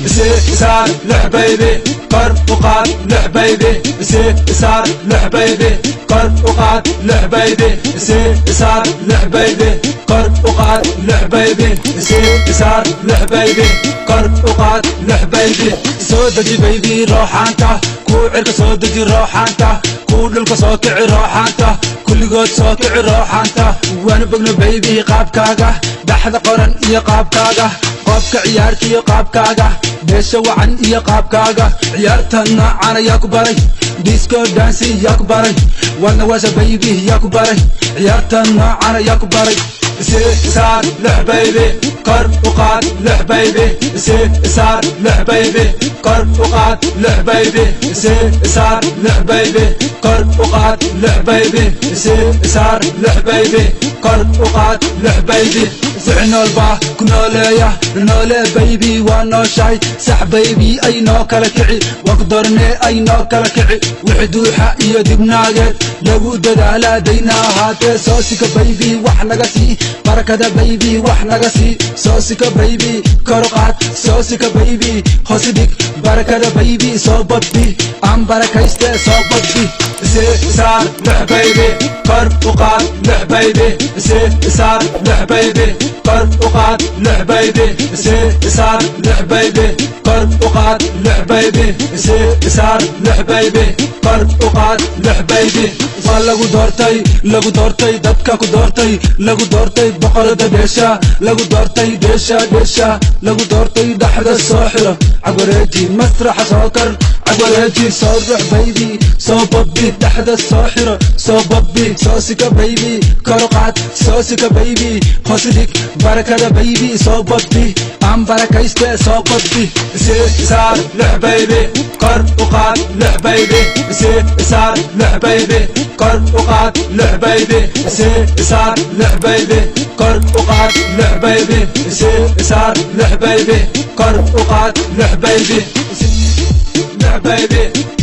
Saar lix, baby, kor u qaad lix, baby, saar lix, baby, kor u qaad lix, baby, saar lix, baby, kor u qaad lix, baby, saar lix, baby, kor u qaad lix, baby. Soo deji, baby, rooxaanta kuu cirka soo deji, rooxaanta kuu dhulka soo kici, rooxaanta kulligood soo kici, rooxaanta waanu bogno, baby, qaabkaaga dhaxda qoran iyo qaabkaaga qoobka ciyaarta iyo qaabkaaga dheesha wacan iyo qaabkaaga ciyaarta noocan ayaa ku baray, disco dance yaa ku baray, wadna waasha, baby, yaa ku baray, ciyaarta noocan ayaa ku baray. Saar lix, baby, kor u qaad lix, baby, saar lix, baby, kor u qaad lix, baby, saar lix, baby, kor u qaad lix, baby, saar lix, baby, kor u qaad lix, baby. Wixii nool baa ku nooleeya, noole, baby, waa nooshahay, sax, baby, ay noo kala kici, waa ku doornee, ay noo kala kici. Wixii duuxa iyo dibnaageed lagu dadaalaa dayna ahaatee, soo sika, baby, wax naga sii barakada, baby, wax naga sii. Soo sika, baby, kor u qaad, soo sika, baby, hoos dhig barakada, baby, soo badbi, aan barakayste, soo badbi. Saar lix, baby, kor u qaad lix, baby, saar lix, baby, kor u qaad lix, baby, saar lix, baby, kor u qaad lix, baby, saar lix, baby, kor u qaad lix, baby. Waa lagu doortay, lagu doortay, dadka ku doortay, lagu doortay, boqorada dheesha lagu doortay, dheesha, dheesha lagu doortay. Dhaxda soo xiro, cagwareeji, masraxa soo kar, cagwareeji, soo rux, baby, soo babbi, dhaxda soo xiro, soo babbi. Soo sika, baby, kor u qaad, soo sika, baby, hoos dhig barakada, baby, soo babbi, aan barakayste, soo babbi. Saar lix, baby, kor u qaad lix, baby, saar lix, baby, kor u qaad lix, baby, saar lix, baby, kor u qaad lix, baby, saar lix, baby, kor u qaad lix, baby, lix, baby.